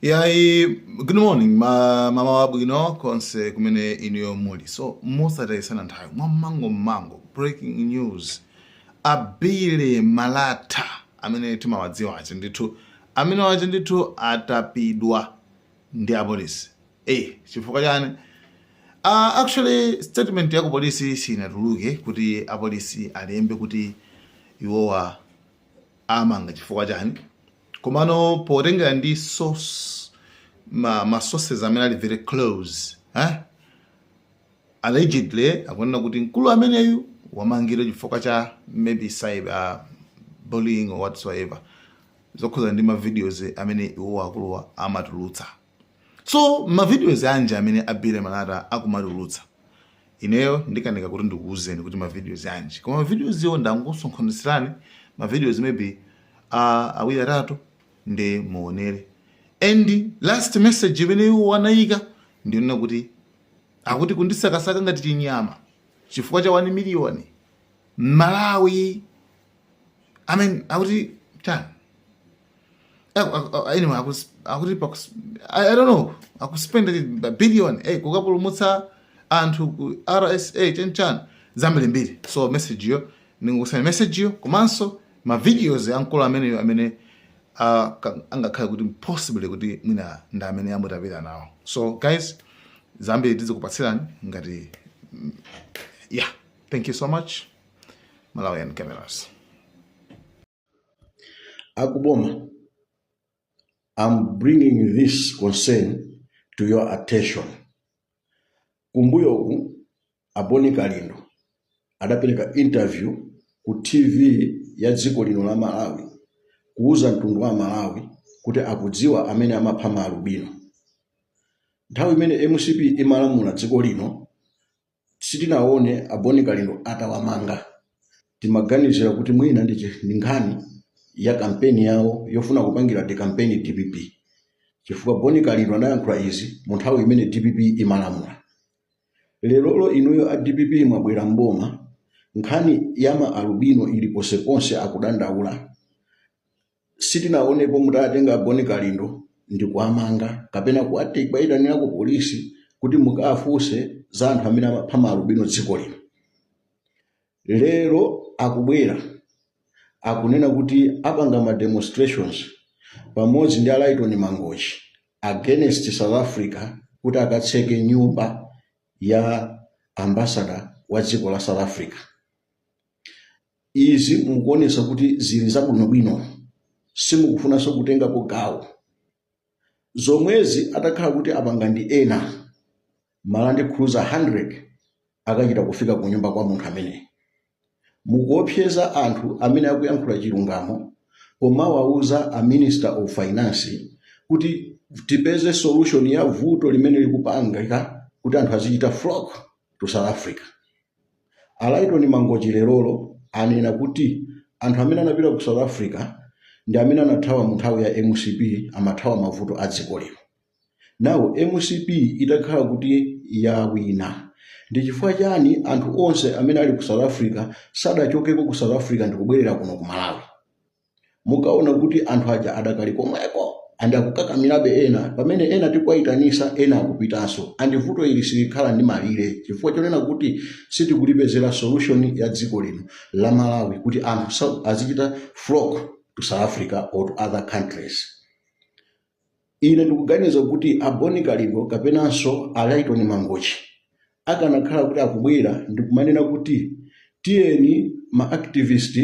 Yayi, good morning, mama wabwino konse kumene inuyo muli. So mosatayisana nthawi, mwammango mmango, breaking news: a Billy Malata amene timawadziwa aja ndithu, amene waja ndithu atapidwa ndi apolisi. Chifukwa chani? Actually, statement ya ku polisi sinatuluke kuti apolisi alembe kuti iwowa amanga chifukwa chani, komano potengera ndi source, ma sources amene ali very close, eh? Allegedly akunena kuti mkulu ameneyu wamangidwa chifukwa cha maybe cyber bullying or whatsoever, zokhuza ndi ma videos amene iwowa akuluwa amatulutsa. So ma videos anji amene a Billy Malata akumatulutsa? Ineyo ndikanika kuti ndikuwuzeni kuti ma videos anji, koma ma videos iwo ndangosonkhanitsirani ma videos maybe awiri, atatu, ndi muonere. And last message imene iwo anayika ndionena kuti akuti kundisakasaka ngati chinyama chifukwa cha 1 million Malawi. I mean, akuti chani? Anyway, akuti I don't know, akuspend a billion kukapulumutsa anthu ku RSA, chanchani, zambirimbiri. So message yo ndingokusani, message yo komanso ma videos ankulu ameneyo amene angakhale kuti possibly kuti mwina ndi amene amutapira nawo. So guys, zambiri tizikupatsirani ngati yeah, thank you so much. Malawian Cameras. Akuboma, I'm bringing this concern to your attention. Kumbuyoku a Bon Kalindo adapereka interview ku TV ya dziko lino la Malawi kuuza mtundu wa Malawi kuti akudziwa amene amapha maalubino. Nthawi imene MCP imalamula dziko lino, sitinaone a Bon Kalindo atawamanga. Timaganizira kuti mwina ndi nkhani ya kampeni yawo yofuna kupangira di kampeni DPP, chifukwa Bon Kalindo anayankhula izi mu nthawi imene DPP imalamula. Lerolo inuyo a DPP mwabwera mboma, nkhani ya ma alubino ili ponseponse, akudandaula. Sitinaonepo mutatenga Bon Kalindo ndi kuamanga kapena kuwayitanira ku polisi kuti mukafunse za anthu amene amapha ma alubino dziko lino. Lero akubwera akunena kuti apanga ma demonstrations pamodzi ndi a Lyton Mangochi against South Africa kuti akatseke nyumba ya ambassador wa dziko la South Africa. Izi mukuonesa kuti zili zabwinobwino, simukufunanso kutengapo gawo. Zomwezi atakhala kuti apanga ndi ena, ma Land Cruiser 100 akachita kufika ku nyumba kwa munthu ameneyi. Mukuopseza anthu amene akuyankhula chilungamo pomawauza a Minister of Finance kuti tipeze solution ya vuto limene likupangika kuti anthu azichita flock to South Africa. A Lyton Mangochi lerolo anena kuti anthu amene anapita ku South Africa ndi amene anathawa mu nthawi ya MCP, amathawa mavuto a dziko lino. Nawo MCP itakhala kuti yawina, ndi chifukwa chani anthu onse amene ali ku South Africa sadachokeko ku South Africa ndi kubwerera kuno ku Malawi? Mukaona kuti anthu aja adakali komweko and akukakamirabe ena, pamene ena tikuwayitanisa, ena akupitanso. And vuto ili silikhala ndi malire chifukwa chonena kuti sitikulipezera solution ya dziko lino la Malawi kuti anthu azichita flock to South Africa or to other countries. Ine ndikuganiza kuti a Bon Kalindo kapenanso a Lyton Mangochi akanakhala kuti akubwera ndikumanena kuti tiyeni ma activist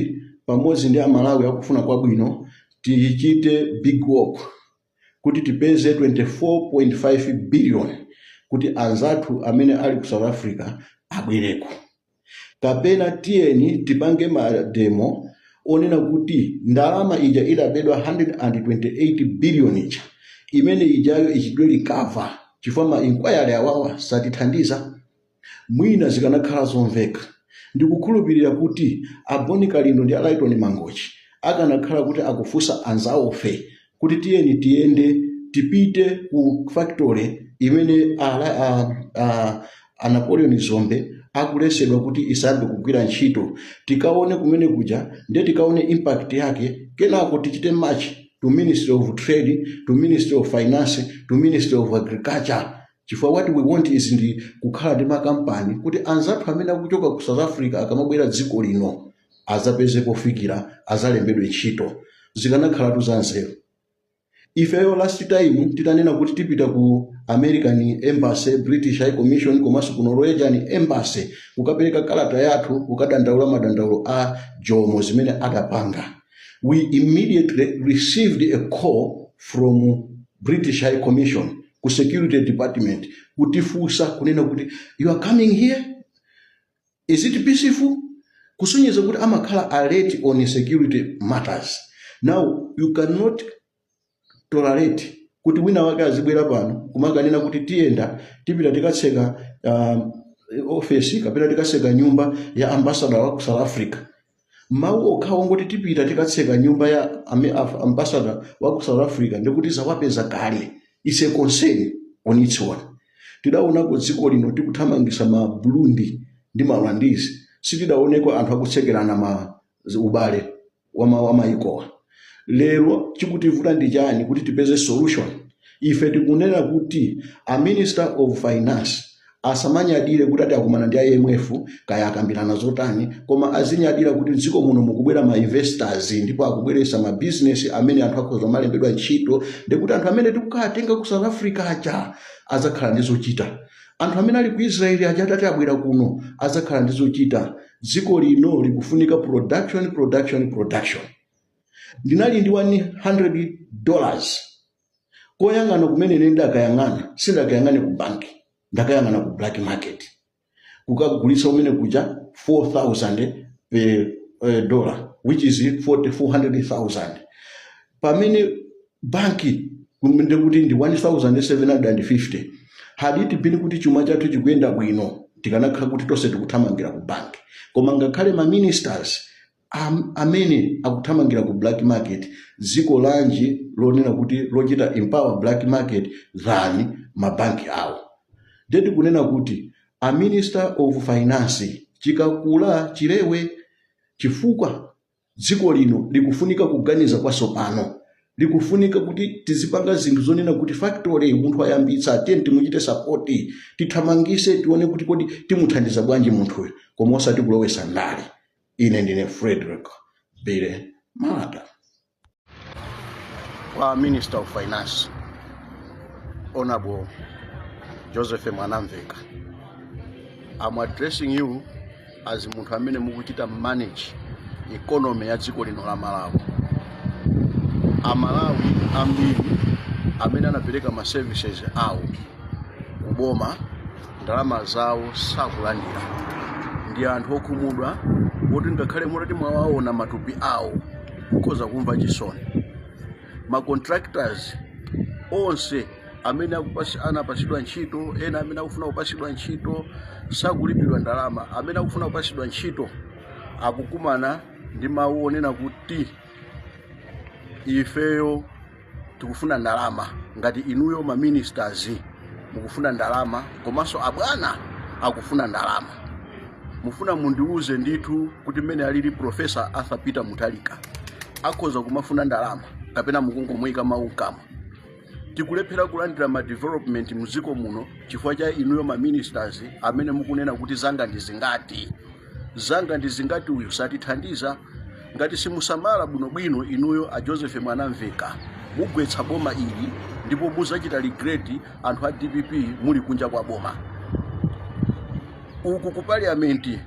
pamodzi ndi Amalawi akufuna kwabwino tichite big work kuti tipeze 24.5 billion kuti anzathu amene ali ku South Africa abwereko, kapena tiyeni tipange mademo onena kuti ndalama ija idabedwa 128 billion ija, imene ijayo ichitidwe recover, chifukwa ma inquiry awawa satithandiza, mwina zikanakhala zomveka. Ndikukhulupirira kuti a Bon Kalindo ndi a Lyton Mangochi akanakhala kuti akufunsa anzawofe kuti tiyeni tiyende tipite ku factory imene a Napoleon Zombe akulesedwa kuti isayambe kugwira ntchito, tikaone kumene kuja, ndiye tikaone impact yake, kenako tichite march. to Ministry of Trade, to Ministry of Finance, to Ministry of Agriculture, chifukwa what we want is ndi kukhala ndi makampani kuti anzathu amene akuchoka ku South Africa akamabwera dziko lino azapeze pofikira, azalembedwe ntchito. Zikanakhalatu za nzeru. Ifeyo last time titanena kuti tipita ku American Embassy, British High Commission komanso ku Norwegian Embassy kukapereka kalata yathu kukadandaula madandaulo a Jomo zimene adapanga, we immediately received a call from British High Commission ku security department kutifunsa kunena kuti, "You are coming here, is it peaceful?" Kusonyeza kuti amakhala alert on security matters. Now you cannot tolerate kuti wina wake azibwera pano kumakanena kuti tiyenda tipita tikatseka ofesi kapena tikatseka nyumba ya ambassador wa ku South Africa. Mawu okhawo ngoti tipita tikatseka nyumba ya ambassador wa ku South Africa ndikuti zawapeza kale. It's a concern on its own. Tidaonako dziko lino tikuthamangisa ma Burundi ndi ma Rwandese, sitidaoneko anthu akutsekerana ma ubale wa mayikowa. Lero chikutivuta ndi chani kuti tipeze solution? Ife tikunena kuti a Minister of Finance asamanyadire kuti ati akumana ndi IMF kaya akambirana zotani, koma azinyadira kuti dziko muno mukubwera ma investors ndipo akubweretsa ma business amene anthu akhoza malembedwa ntchito, ndikuti anthu amene tikukatenga ku South Africa aja azakhala ndi zochita, anthu amene ali ku Israeli aja atati abwera kuno azakhala ndi zochita. Dziko lino likufunika production, production, production. Ndinali ndi $100. Koyang'ana kumene ine ndakayang'ana, sindakayang'ane ku banki, ndakayang'ana ku black market kukagulitsa kumene kuja 4000 per dollar, which is 400,000, pamene banki ndikuti ndi 1750. Had it been kuti chuma chathu chikuyenda bwino, tikanakhala kuti tonse tikuthamangira ku banki. Koma ngakhale ma ministers amene akuthamangira ku black market, dziko lanji lonena kuti lochita empower black market than mabanki awo? Ndeti kunena kuti a Minister of Finance chikakula chilewe, chifukwa dziko lino likufunika kuganiza kwatsopano, likufunika kuti tizipanga zinthu zonena kuti factory munthu ayambitsa, tiye timuchite support, tithamangise, tione kuti kodi timuthandiza bwanji munthuyo, koma osati kulowesa ndale. Ine ndine Frederick Bile Malata. Kwa Minister of Finance, Honorable Joseph Mwanamveka, I'm addressing you as munthu amene mukuchita manage economy ya dziko lino la Malawi. Amalawi ambiri amene anapereka ma services awo kuboma, ndalama zawo sakulandira, ndi anthu okhumudwa kuti ngakhale mutati mwawaona matupi awo mukhoza kumva chisoni. Ma contractors onse amene anapasidwa ntchito, ena amene akufuna kupasidwa ntchito sakulipidwa ndalama. Amene akufuna kupasidwa ntchito akukumana ndi mawu onena kuti ifeyo tikufuna ndalama. Ngati inuyo ma ministers mukufuna ndalama, komanso abwana akufuna ndalama, mufuna mundiuze ndithu kuti mmene alili Professor Arthur Peter Mutharika akhoza kumafuna ndalama, kapena mukungomuyika mawu mkamwa? Tikulephera kulandira ma development mdziko muno chifukwa cha inuyo ma ministers amene mukunena kuti zanga ndi zingati, zanga ndi zingati. Uyu satithandiza. Ngati simusamala bwinobwino inuyo a Joseph Mwanamveka, mugwetsa boma ili ndipo muzachita regret. Anthu a DPP muli kunja kwa boma uku ku parliament,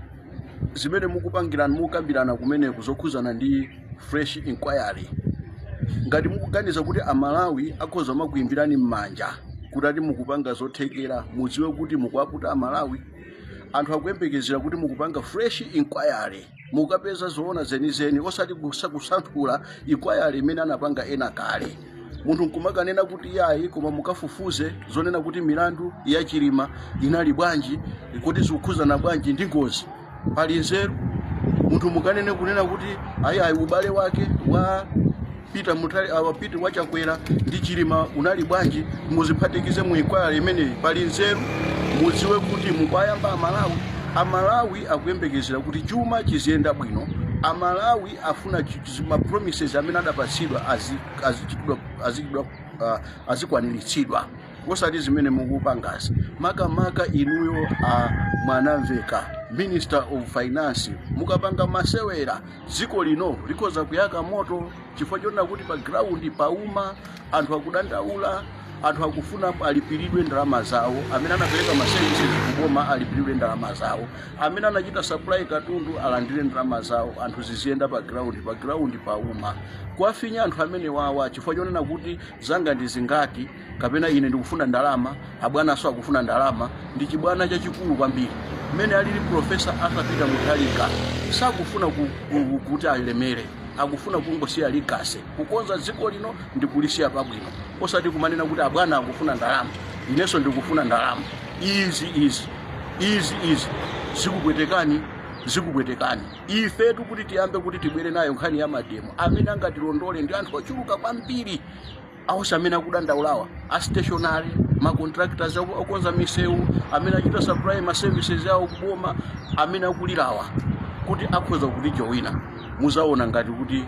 zimene mukupangirana, mukukambirana kumeneku zokhuzana ndi fresh inquiry, ngati mukuganiza kuti Amalawi akhoza makuimbirani m'manja kuti ati mukupanga zothekera, mudziwe kuti mukuwaputa Amalawi. Anthu akuyembekezera kuti mukupanga fresh inquiry, mukapeza zoona zenizeni, osati kusanthula inquiry imene anapanga ena kale. Munthu nkumakanena kuti yayi, koma mukafufuze zonena kuti milandu ya Chilima inali bwanji, kuti zikukhuzana bwanji ndi ngozi. Pali nzeru munthu mukanene kunena kuti ayi ayi, ubale wake wa Peter Mutali, awa Peter wachakwera ndi Chilima unali bwanji, muziphatikize mu inquiry imeneyi? Pali nzeru? Mudziwe kuti mukwayamba Amalawi. Amalawi akuyembekezera kuti chuma chiziyenda bwino. Amalawi afuna ma promises amene adapatsidwa azichitidwa, azikwaniritsidwa, osati zimene mukupangazi. Makamaka inuyo Mwanamveka, Minister of Finance, mukapanga masewera dziko lino likhoza kuyaka moto, chifukwa chonena kuti pa ground pauma, anthu akudandaula, anthu akufuna alipiridwe ndalama zawo, amene anapereka ma services kuboma alipiridwe ndalama zawo, amene anachita supply katundu alandire ndalama zawo, anthu ziziyenda pa ground. Pa ground pauma. Kuwafinya anthu amene wawa chifukwa chonena kuti zanga ndi zingati, kapena ine ndikufuna ndalama, abwananso akufuna ndalama, ndi chibwana chachikulu kwambiri. Mmene alili Professor Arthur Peter Mutharika sakufuna kuti alemere, akufuna kungosiya legacy, kukonza dziko lino ndi kulisiya pabwino, osati kumanena kuti abwana akufuna ndalama, inenso ndikufuna ndalama. Izi izi izi zikupwetekani, zikupwetekani. Ifetu kuti tiyambe kuti tibwere nayo nkhani ya mademo, amene angatilondole ndi anthu ochuluka kwambiri awonse amene akudandaulawa, a stationary, ma contractors okonza misewu, amene achita supply ma services awo kuboma, amene akulirawa kuti akhoza kutijoyina. Muzaona ngati kuti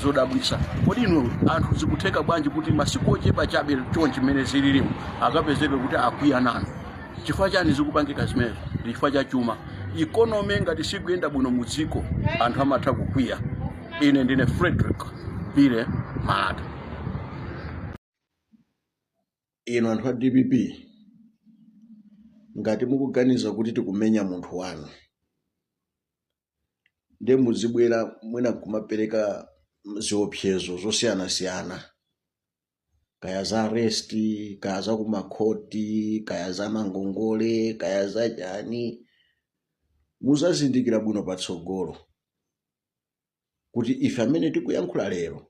zodabwisa. Kodi inu anthu zikutheka bwanji kuti masiku ochepa chabe chonchi mmene zililimu akapezeke kuti akwiya nanu? Chifukwa chani zikupangika zimenezo? Ndi chifukwa cha chuma. Economy ngati sikuyenda bwino mu dziko, anthu amatha kukwiya. Ine ndine Frederick Bile Malata. Inu anthu a DPP, ngati mukuganiza kuti tikumenya munthu wanu, ndiye muzibwera mwina kumapereka ziopsezo zosiyanasiyana, kaya za arrest, kaya za kumakhoti, kaya za mangongole, kaya za chani, muzazindikira bwino patsogolo kuti ife amene tikuyankhula lero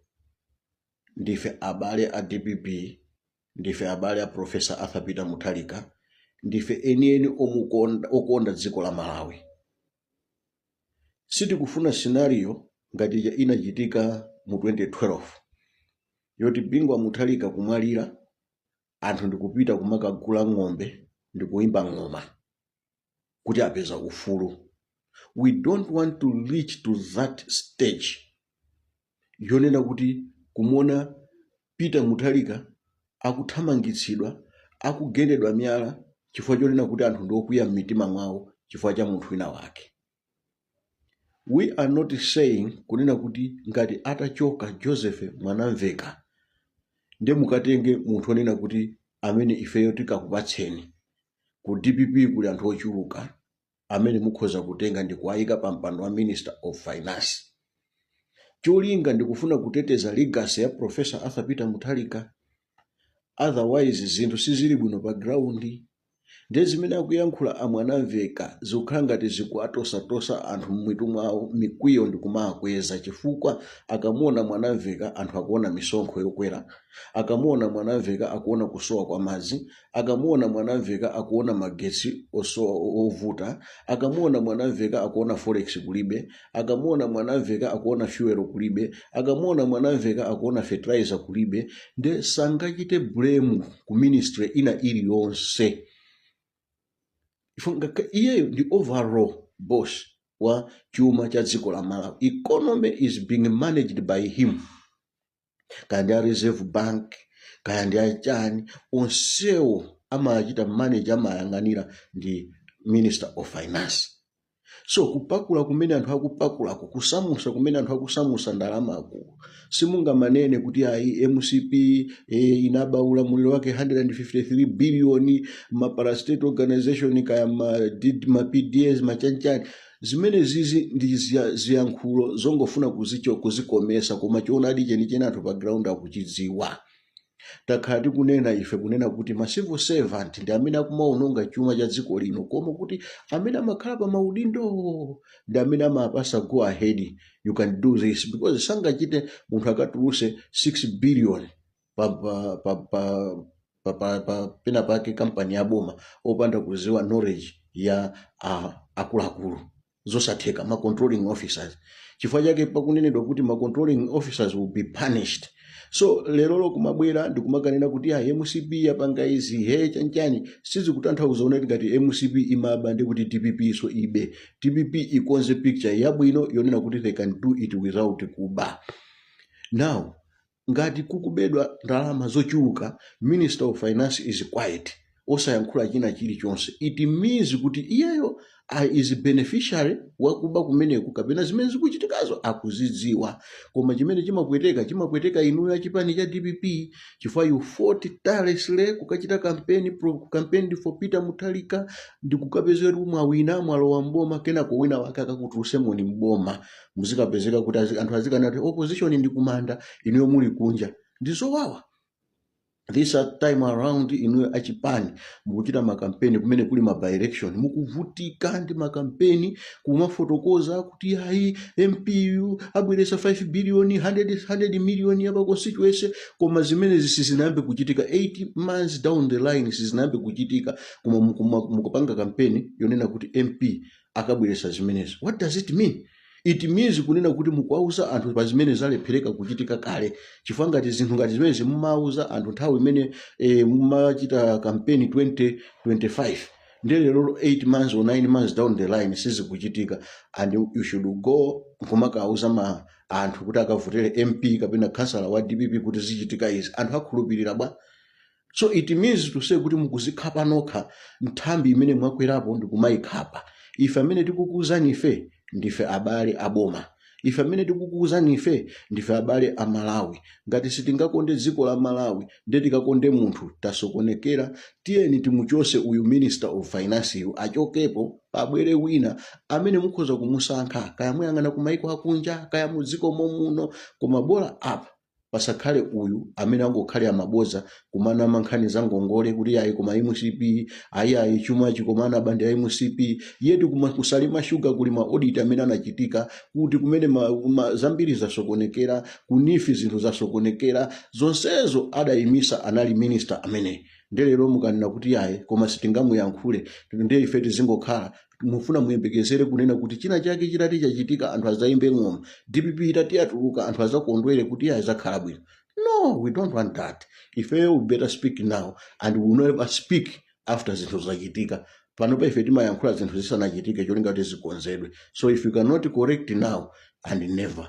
ndife abale a DPP, ndife abale a Professor Arthur Peter Mutharika, ndife enieni okonda dziko la Malawi. Sitikufuna scenario ngati ija inachitika mu 2012 yoti Bingu wa Mutharika kumwalira, anthu ndikupita kumakagula ng'ombe ndikuyimba ng'oma kuti apeza ufulu. We don't want to reach to that stage yonena kuti kumuona Peter Mutharika akuthamangitsidwa, akugendedwa miyala, chifukwa chonena kuti anthu ndiokwiya m'mitima mwawo chifukwa cha munthu wina wake. We are not saying kunena kuti ngati atachoka Joseph Mwanamveka ndiye mukatenge munthu onena kuti amene ifeyo tikakupatseni. Ku DPP kuli anthu ochuluka amene mukhoza kutenga ndi kuwayika pa mpando wa Minister of Finance. Cholinga ndikufuna kuteteza legacy ya Professor Arthur Peter Mutharika. Otherwise zinthu sizili bwino pa ground. Ndiye zimene akuyankhula aMwanamveka zikukhala ngati zikuwatosatosa anthu m'mitu mwawo, mikwiyo ndikumakweza, chifukwa akamuona Mwanamveka anthu akuona misonkho yokwera, akamuona Mwanamveka akuona kusowa kwa madzi, akamuona Mwanamveka akuona magetsi osowa ovuta, akamuona Mwanamveka akuona forex kulibe, akamuona Mwanamveka akuona fuel kulibe, akamuona Mwanamveka akuona fertilizer kulibe. Nde sangachite blame ku ministry ina iliyonse. Iyeyo ndi overall boss wa chuma cha dziko la Malawi. Economy is being managed by him. Kaya ndi a Reserve Bank, kaya ndi achani, onsewo amachita manage, amayang'anira ndi Minister of Finance. So kupakula kumene anthu akupakulako, kusamusa kumene anthu akusamusa ndalamako, simungamanene kuti ayi, MCP inaba ulamuliro wake 153 billion, ma parastatal organization, kaya ma PDS, machanchani. Zimene zizi ndi ziyankhulo zongofuna kuzikomesa, koma choonadi chenicheni anthu pa ground akuchidziwa. Takhala tikunena ife kunena kuti ma civil servant ndi amene akumaononga chuma cha dziko lino, koma kuti amene amakhala pa maudindo ndi amene amapasa go ahead, you can do this, because sangachite munthu akatuluse 6 billion pa pena pake kampani ya boma opanda kuziwa knowledge ya akuluakulu. Zosatheka. Ma controlling officers, chifukwa chake pakunenedwa kuti ma controlling officers will be punished. So lerolo kumabwera ndikumakanena kuti ya MCP yapanga izi, he, chanchani, sizikutanthauza unati ngati MCP imaba ndi kuti DPP so ibe. DPP ikonze picture yabwino yonena kuti they can do it without kuba. Now ngati kukubedwa ndalama zochuluka, Minister of Finance is quiet, osayankhula china chilichonse, it means kuti iyeyo is beneficiary wakuba kumeneku kapena zimene zikuchitikazo akuzidziwa. Koma chimene chimapweteka, chimapweteka inuyo achipani cha DPP, chifukwa you fought tirelessly kukachita campaign, campaign for Peter Mutharika, ndi kukapezeka kuti mwawina, mwalowa mboma. Kenako wina wake akakutulusemoni mboma, muzikapezeka kuti anthu azikana kuti opposition ndi kumanda, inuyo muli kunja. Ndi zowawa. This time around inuyo achipani mukuchita makampeni kumene kuli ma by-election, mukuvutika ndi makampeni kumafotokoza kuti ayi, MPU abweresa 5 billion, 100, 100 million yapa constituency, koma zimene sizinayambe kuchitika. 8 months down the line sizinayambe kuchitika, koma mukupanga kampeni yonena kuti MP akabweresa zimenezi. What does it mean? It means kunena kuti mukuwauza anthu pa zimene zalephereka kuchitika kale, chifukwa ngati zinthu ngati zimene mumauza anthu nthawi imene mumachita campaign 2025, ndiye lero 8 months or 9 months down the line sizikuchitika, and you should go kumakauza ma anthu kuti akavotere MP kapena kansala wa DPP kuti zichitika izi, anthu akhulupirira bwa? So it means to say kuti mukuzikhapa nokha nthambi imene mwakwerapo ndikumayikhapa. Ife amene tikukuuzani, ife ndife abale aboma. Ife amene tikukuuzani, ife ndife abale a Malawi. Ngati sitingakonde dziko la Malawi, ndiye tikakonde munthu? Tasokonekera. Tiyeni timuchose uyu Minister of Finance yu, achokepo, pabwere wina amene mukhoza kumusankha, kaya muyang'ana ku maiko akunja, kaya mu dziko momuno, koma bola apa pasakhale uyu amene angokhale amaboza, kumanama nkhani za ngongole kuti ayi, koma MCP, ayi, ayi, chuma chikomana bandi ya MCP yetu. Kuma kusalima shuga kuli ma audit amene anachitika kuti kumene zambiri zasokonekera, ku NEEF zinthu zasokonekera, zonsezo adayimisa anali minister amene. Ndelero mukanena kuti ayi, koma sitingamuyankhule, ndiye ife tizingokhala mufuna muyembekezere kunena kuti china chake chitati chachitika, anthu azayimbe ng'oma, DPP itati yatuluka, anthu azakondwere kuti iye azakhala bwino? No, we don't want that. Ifeyo we better speak now and we will never speak after zinthu zachitika. Panopa ife timayankhula zinthu zisanachitike, cholinga kuti zikonzedwe. So if you cannot correct now and never.